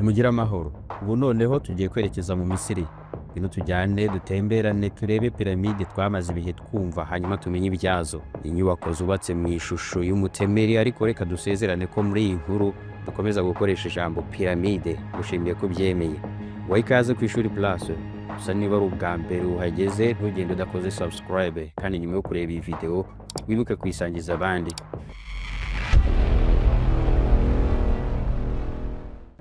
Nimugire amahoro. Ubu noneho tugiye kwerekeza mu Misiri. Ngwino tujyane, dutemberane, turebe piramide twamaze ibihe twumva, hanyuma tumenye ibyazo. Inyubako zubatse mu ishusho y'umutemeri. Ariko reka dusezerane ko muri iyi nkuru dukomeza gukoresha ijambo piramide. Gushimiye ko ubyemeye. Waha ikaze ku Ishuri Plus. Gusa niba ari ubwa mbere uhageze, ntugende udakoze subscribe, kandi nyuma yo kureba iyi video wibuke kuyisangiza abandi.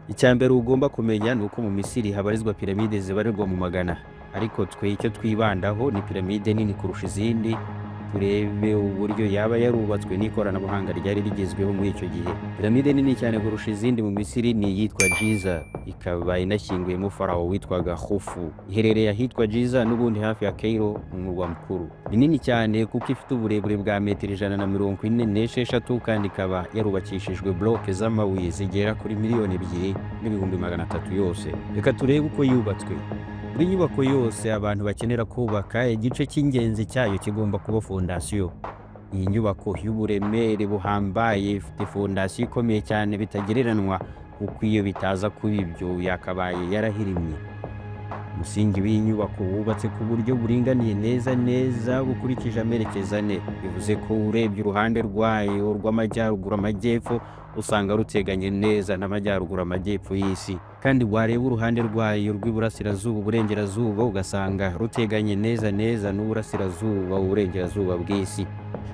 Icya mbere ugomba kumenya ni uko mu Misiri habarizwa piramide zibarirwa mu magana, ariko twe icyo twibandaho ni piramide nini kurusha izindi, turebe uburyo yaba yarubatswe n'ikoranabuhanga ryari rigezweho muri icyo gihe. Piramide nini cyane kurusha izindi mu Misiri ni iyitwa Giza, ikaba inashyinguyemo farawo witwaga Khufu. Iherereye ahitwa Giza, n'ubundi hafi ya Cairo mu murwa mukuru. Ni nini cyane kuko ifite uburebure bwa metero 146, kandi ikaba yarubakishijwe bloke z'amabuye zigera kuri 2,300,000 yose. Reka turebe uko yubatswe. Buri nyubako yose abantu bakenera kubaka, igice cy'ingenzi cyayo kigomba kuba fondasiyo. Iyi nyubako y'uburemere buhambaye ifite fondasiyo ikomeye cyane bitagereranywa, kuko iyo bitaza kuba ibyo yakabaye yarahirimye. Umusingi w'iyi nyubako wubatse ku buryo buringaniye neza neza bukurikije amerekezo ane. Bivuze ko urebye uruhande rwayo rw'amajyaruguru amajyepfo, usanga ruteganye neza n'amajyaruguru amajyepfo y'isi, kandi wareba uruhande rwayo rw'iburasirazuba uburengerazuba, ugasanga ruteganye neza neza n'uburasirazuba uburengerazuba bw'isi.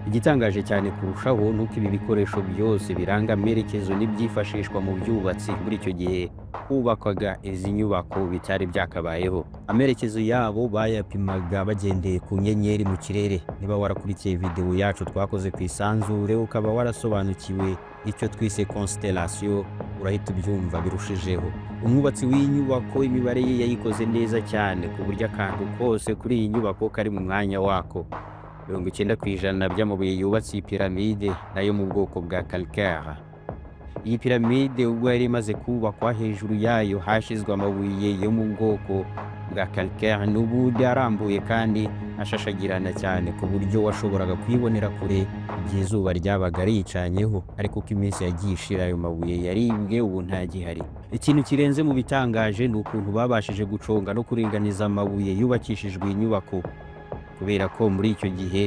Igitangaje cyane kurushaho ni uko ibi bikoresho byose biranga amerekezo n'ibyifashishwa mu byubatsi muri icyo gihe hubakwaga izi nyubako bitari byakabayeho. Amerekezo yabo bayapimaga bagendeye ku nyenyeri mu kirere. Niba warakurikiye videwo yacu twakoze ku isanzure, ukaba warasobanukiwe icyo twise constellation, urahita ubyumva birushijeho. Umwubatsi w'iyi nyubako imibare ye yayikoze neza cyane, ku buryo akantu kose kuri iyi nyubako kari mu mwanya wako. 90% by'amabuye yubatse iyi piramide nayo mu bwoko bwa calcaire. Iyi piramide ubwo yari imaze kubakwa, hejuru yayo hashyizwe amabuye yo mu bwoko bwa calcaire n'ubundi, arambuye kandi ashashagirana cyane, ku buryo washoboraga kuyibonera kure igihe izuba ryabaga riyicanyeho. Ariko uko iminsi yagiye ishira, ayo mabuye yaribwe, ubu ntagihari. Ikintu kirenze mu bitangaje ni ukuntu babashije guconga no kuringaniza amabuye yubakishijwe iyi nyubako, kubera ko muri icyo gihe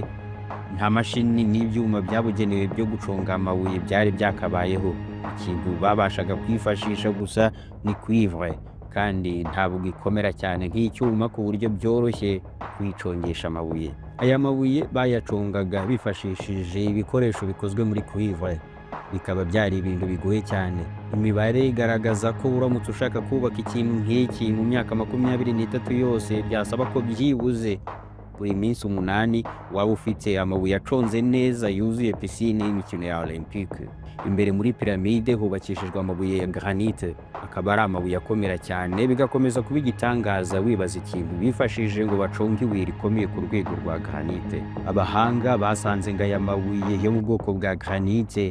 nta mashini n'ibyuma byabugenewe byo guconga amabuye byari byakabayeho. Ikintu babashaga kwifashisha gusa ni cuivre, kandi ntabwo ikomera cyane nk'icyuma ku buryo byoroshye kuyicongesha amabuye. Aya mabuye bayacongaga bifashishije ibikoresho bikozwe muri cuivre, bikaba byari ibintu bigoye cyane. Imibare igaragaza ko uramutse ushaka kubaka ikintu nk'iki mu myaka 23 yose, byasaba ko byibuze buri minsi 8 waba ufite amabuye aconze neza yuzuye pisine y'imikino ya Olympique. Imbere muri piramide hubakishijwe amabuye ya granite, akaba ari amabuye akomera cyane, bigakomeza kuba igitangaza wibaza ikintu bifashishije ngo baconge ibuye rikomeye ku rwego rwa granite. Abahanga basanze ngo aya mabuye yo mu bwoko bwa granite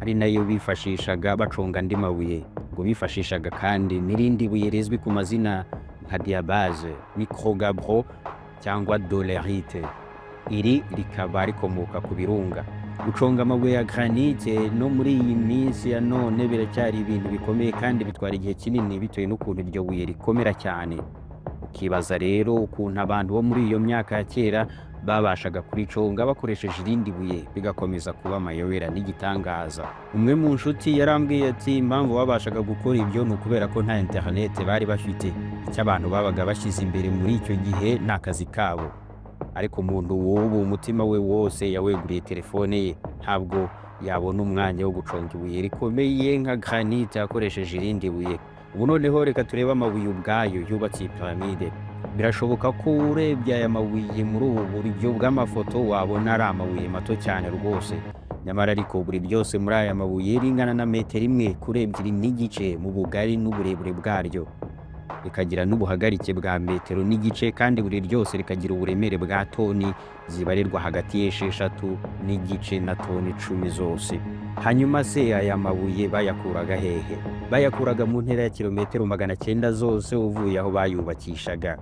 ari nayo bifashishaga baconga andi mabuye. Ngo bifashishaga kandi n'irindi buye rizwi ku mazina nka diabase, microgabbro cyangwa dolerite, iri rikaba rikomoka ku birunga. Guconga amabuye ya granite no muri iyi minsi ya none biracyari ibintu bikomeye kandi bitwara igihe kinini, bitewe n'ukuntu iryo buye rikomera cyane. Ukibaza rero ukuntu abantu bo muri iyo myaka ya kera babashaga kuriconga bakoresheje irindi buye, bigakomeza kuba amayobera n'igitangaza. Umwe mu nshuti yarambwiye ati: "Impamvu babashaga gukora ibyo ni ukubera ko nta interinete bari bafite. Icyo abantu babaga bashyize imbere muri icyo gihe ni akazi kabo." Ariko umuntu w'ubu umutima we wose yaweguriye telefone ye, ntabwo yabona umwanya wo guconga ibuye rikomeye nka granite akoresheje irindi buye. Ubu noneho reka turebe amabuye ubwayo yubatse iyi piramide. Birashoboka ko urebye aya mabuye muri ubu buryo bw'amafoto wabona ari amabuye mato cyane rwose. Nyamara ariko buri ryose muri aya mabuye ringana na metero 1 kuri 2.5 mu bugari n'uburebure bwaryo, rikagira n'ubuhagarike bwa metero n'igice, kandi buri ryose rikagira uburemere bwa toni zibarirwa hagati y'6.5 na toni 10 zose. Hanyuma se aya mabuye bayakuraga hehe? Bayakuraga mu ntera ya kilometero 900 zose uvuye aho bayubakishaga.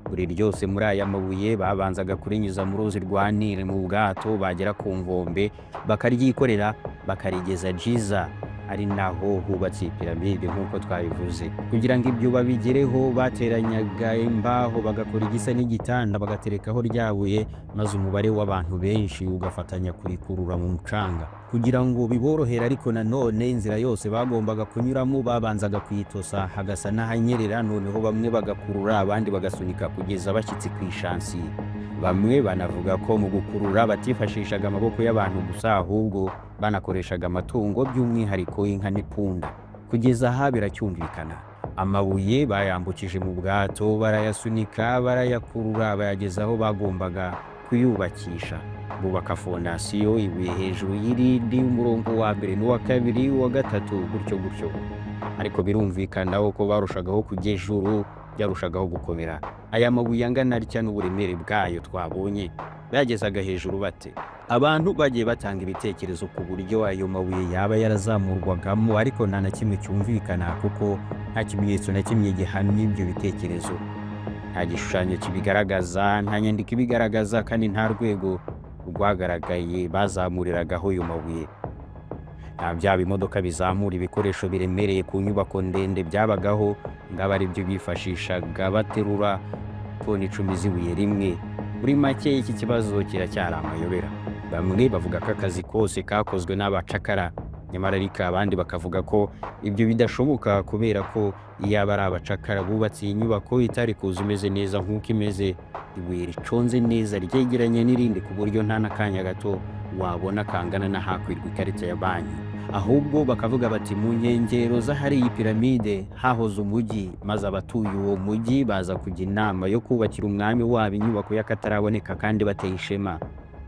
Buri ryose muri aya mabuye babanzaga kurinyuza mu ruzi rwa Nile mu bwato, bagera ku nkombe bakaryikorera bakarigeza Giza, Ari naho hubatse iyi piramide nk'uko twabivuze. Kugira ngo ibyo babigereho, bateranyaga imbaho bagakora igisa n'igitanda, bagaterekaho rya buye, maze umubare w'abantu benshi ugafatanya kurikurura mu mucanga kugira ngo biborohere. Ariko nanone inzira yose bagombaga kunyuramo babanzaga kuyitosa hagasa n'ahanyerera, noneho bamwe bagakurura, abandi bagasunika kugeza bashyitse ku ishansiye. Bamwe banavuga ko mu gukurura batifashishaga amaboko y'abantu gusa, ahubwo banakoreshaga amatungo, by'umwihariko inka n'ipunda. Kugeza aha biracyumvikana. Amabuye bayambukije mu bwato, barayasunika, barayakurura, bayageza aho bagombaga kuyubakisha. Bubaka fondasiyo, ibuye hejuru y'irindi, umurongo wa mbere n'uwa kabiri, uwa gatatu, gutyo gutyo. Ariko birumvikana uko barushagaho kujya ejuru byarushagaho gukomera. Aya mabuye angana atya n'uburemere bwayo twabonye, bayagezaga hejuru bate? Abantu bagiye batanga ibitekerezo ku buryo ayo mabuye yaba yarazamurwagamo, ariko nta na kimwe cyumvikana kuko nta kimenyetso na kimwe gihamya ibyo bitekerezo. Nta gishushanyo kibigaragaza, nta nyandiko ibigaragaza, kandi nta rwego rwagaragaye bazamuriragaho ayo mabuye. Nta bya bimodoka bizamura ibikoresho biremereye ku nyubako ndende byabagaho ngo abe ari byo bifashishaga baterura toni 10 z'ibuye rimwe. Muri make, iki kibazo kiracyari amayobera. Bamwe bavuga ko akazi kose kakozwe n'abacakara, nyamara ariko abandi bakavuga ko ibyo bidashoboka, kubera ko iyo aba ari abacakara bubatse iyi nyubako itari kuza imeze neza nk'uko imeze, ibuye riconze neza ryegeranye n'irindi ku buryo nta n'akanya gato wabona kangana n'ahakwirwa ikarita ya banki. Ahubwo bakavuga bati mu nkengero z'ahari iyi piramide hahoze umujyi, maze abatuye uwo mujyi baza kujya inama yo kubakira umwami wabo inyubako y'akataraboneka kandi bateye ishema.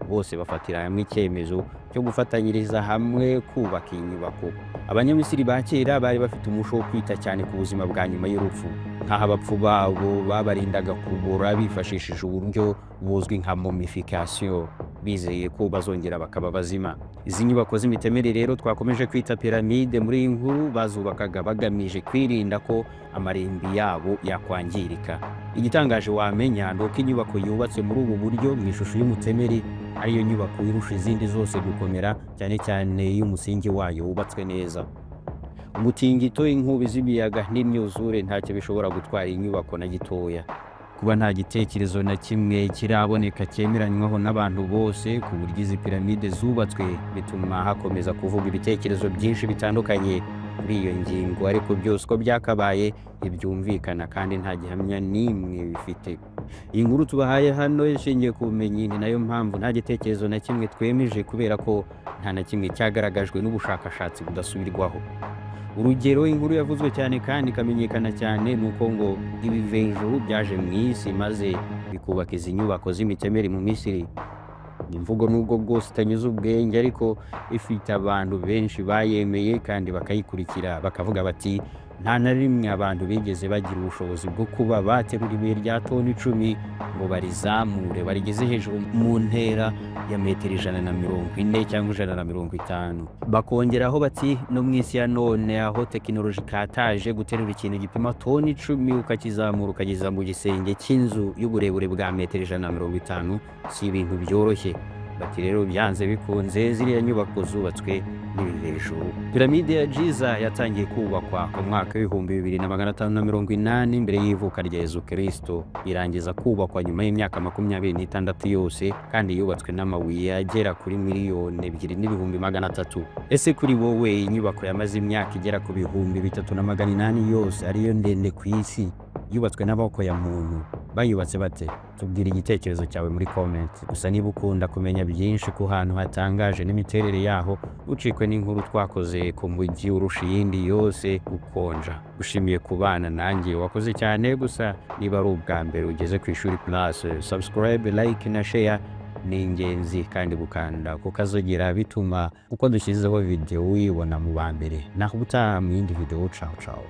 Bose bafatira hamwe icyemezo cyo gufatanyiriza hamwe kubaka iyi nyubako. Abanyamisiri ba kera bari bafite umuco wo kwita cyane ku buzima bwa nyuma y'urupfu, nk'aho abapfu babo babarindaga kubora bifashishije uburyo buzwi nka momification, bizeye ko bazongera bakaba bazima. Izi nyubako z'imitemeri rero twakomeje kwita piramide muri iyi nkuru, bazubakaga bagamije kwirinda ko amarimbi yabo yakwangirika. Igitangaje wamenya ni uko inyubako yubatse muri ubu buryo mu ishusho y'umutemeri ariyo nyubako irusha izindi zose gukomera, cyane cyane iyo umusingi wayo wubatswe neza. Umutingito, inkubi z'imiyaga n'imyuzure ntacyo bishobora gutwara inyubako na gitoya. Kuba nta gitekerezo na kimwe kiraboneka cyemeranywaho n'abantu bose ku buryo izi piramide zubatswe, bituma hakomeza kuvuga ibitekerezo byinshi bitandukanye kuri iyo ngingo, ariko byose uko byakabaye ntibyumvikana kandi nta gihamya n'imwe bifite. Iyi nkuru tubahaye hano ishingiye ku bumenyi, ni nayo mpamvu nta gitekerezo na kimwe twemeje, kubera ko nta na kimwe cyagaragajwe n'ubushakashatsi budasubirwaho. Urugero, inkuru yavuzwe cyane kandi ikamenyekana cyane ni uko ngo ibivejuru byaje mu isi maze bikubaka izi nyubako z'imitemeri mu Misiri. Imvugo nubwo bwose itanyuze ubwenge, ariko ifite abantu benshi bayemeye kandi bakayikurikira, bakavuga bati nta na rimwe abantu bigeze bagira ubushobozi bwo kuba baterura ibuye rya toni 10 ngo barizamure barigeze hejuru mu ntera ya metero 140 cyangwa 150. Bakongeraho bati no mu isi ya none aho tekinoloji ikataje, guterura ikintu gipima toni 10 ukakizamura ukageza mu gisenge cy'inzu y'uburebure bwa metero 150 si ibintu byoroshye. Bati rero byanze bikunze ziriya nyubako zubatswe n'ibivejuru. Piramide ya Giza yatangiye kubakwa mu mwaka w'2580 mbere y'ivuka rya Yezu Kristo, irangiza kubakwa nyuma y'imyaka 26 yose, kandi yubatswe n'amabuye agera kuri 2,300,000. Ese kuri wowe, iyi nyubako yamaze imyaka igera ku 3800 yose, ariyo ndende ku isi, yubatswe n'amaboko ya muntu, bayubatse bate? Tubwira igitekerezo cyawe muri comment. Gusa niba ukunda kumenya byinshi ku hantu hatangaje n'imiterere yaho, ucikwe n'inkuru twakoze ku mujyi urusha iyindi yose gukonja. Ushimiye kubana nanjye, wakoze cyane. Gusa niba ari ubwa mbere ugeze ku Ishuri Plus, subscribe, like na share ni ingenzi, kandi gukanda kukazogera bituma uko dushyizeho video uyibona mu ba mbere. Naho ubutaha mu yindi video. Ciao ciao.